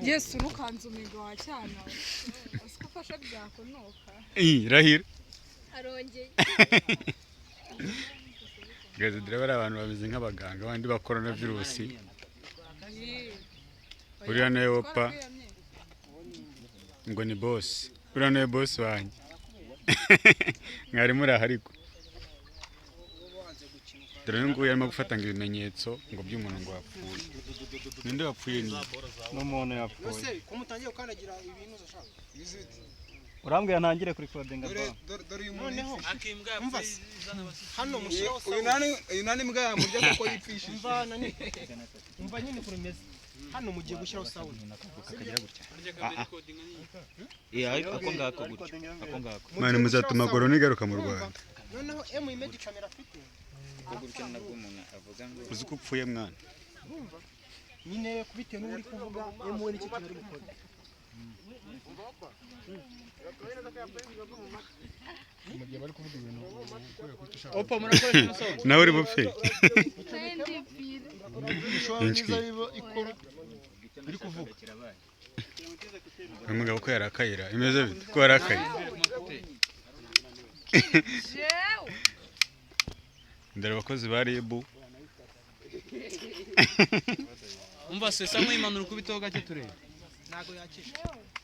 Yesu ntukanze umigo wa cyana usiko ufashe byakunuka. Rahira. Arongeye. Gaze dore bari abantu bameze nk'abaganga bandi ba corona virusi. Uriya nawe wopa ngo ni boss. Uriya nawe boss wanjye. Mwari muri aha ariko. Dore uyu nguyu arimo gufata ngo ibimenyetso ngo by'umuntu ngo wapfuye. Ninde wapfuye ni? N'umuntu yapfuye. Ko mutangiye gukandagira ibintu ushaka. Urambwira ntangire kuri recording Dore aba. dore dore uyu muntu. Noneho umva se. Hano mushyiraho Uyu sound. nani, uyu nani mbwa yamurya kuko yipfishije. Umva nani. Umva nyine ukuntu bimeze. Hano mugiye gushyiraho sound. Ako ngako gutyo, ako ngako. Mwana muzatuma corona igaruka mu Rwanda. Noneho M image camera afite. Ubwo gutyo nabwo umuntu avuga ngo Uzi ko upfuye mwana. Urumva? Nyine kubitewe n'uri kuvuga M we nicyo kintu ari gukora. Opa murakoresha na sound. Nawe uri bupfe. Nziza ikora iri kuvuga. Uyu mugabo ko yarakayira imeze bite ko yarakaye. Jewe. Dore abakozi ba RIB. Umva se Samu imanura ukubiteho gake turebe. Ntago yakije.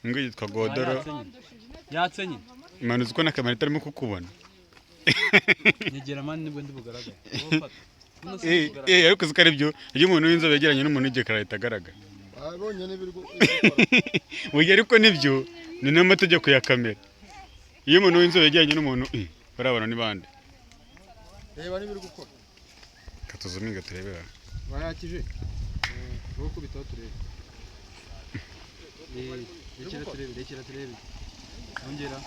Ngo yitwa Godoro. Yatse nyine. Mwana uzi ko na kamera itarimo kukubona. Nyegera mani nibwo ndi bugaragare. Ariko uzi ko ari byo iyo umuntu w'inzobe yegeranye n'umuntu w'igikara ahita agaragara. Abonye n'ibiri gukora. Burya ariko nibyo ni n'amategeko ya kamera. Iyo umuntu w'inzobe yegeranye n'umuntu bariya bantu ni bande? Reba n'ibiri gukora. Katuzuminga turebera. Bayakije. Wowe kubitaho turebe. Rekera turebe, rekera turebe. Ongera.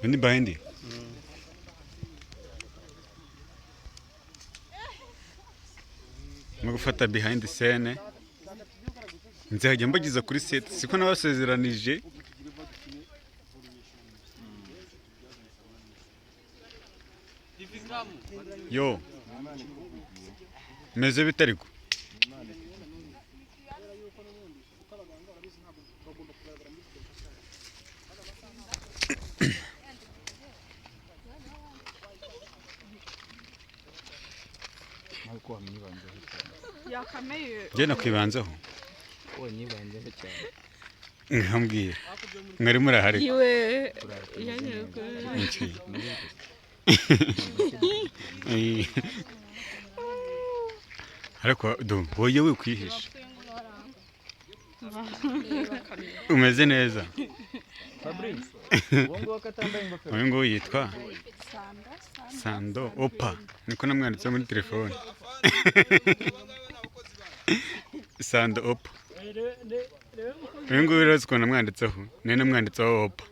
Ni bahindi. Mu gufata behind the scene. Nzajya mbageza kuri set siko nabasezeranije. Yo. Meze bite ariko? Yakameye. Njye nakwibanzaho. Wanyibanzeho cyane. Nkambwira. Mwari muri aha ariko. Iwe yanyereka. Iki. Ariko do wowe wikwihisha. Umeze neza. Fabrice. Uwo nguwo ko atambaye ingofero. Uyu nguyu yitwa Sando Opa. Niko namwanditse muri telefone. Sando Opa. Uyu nguyu rero ukuntu namwanditseho. Nari namwanditseho Opa.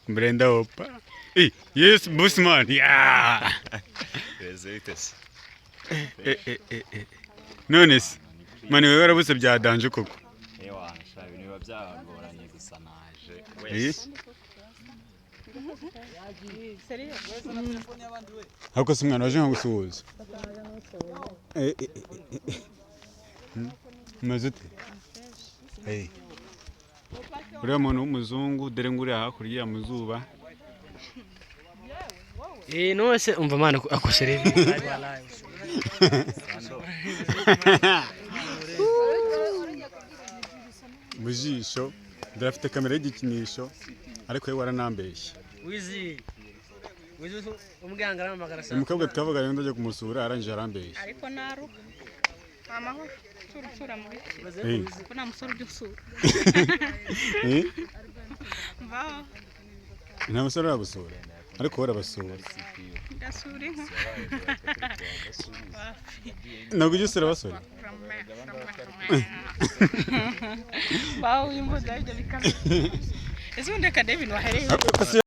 Brenda Opa. Yes, Busman. Yeah. None se mani wewe warabuze bya danje koko. Ewa sha ibintu biba byagoranye gusa naje wese. Ariko se umwana waje nkagusuhuza. Umeze ute? Uriya muntu w'umuzungu dore ngo uriya hakurya mu zuba. None se umva mana akosere. Mu jisho dore afite kamera y'igikinisho ariko we waranambeshye. Wizi. Wizi umuganga aramamagara Uyu mukobwa twavuganye ngo ndajya kumusura arangije arambeshya. Ariko naruka. Amahoro. Nsura nsura mu biki. Ko nta musore ujya usura. Mvaho. Nta musore uragusura ariko wowe urabasura. Ndasura inka. Ntabwo ujya usura abasore? Bawe imbuga ibyo bikaba. Ese ubundi reka ndebe ibintu wahereye. Ariko se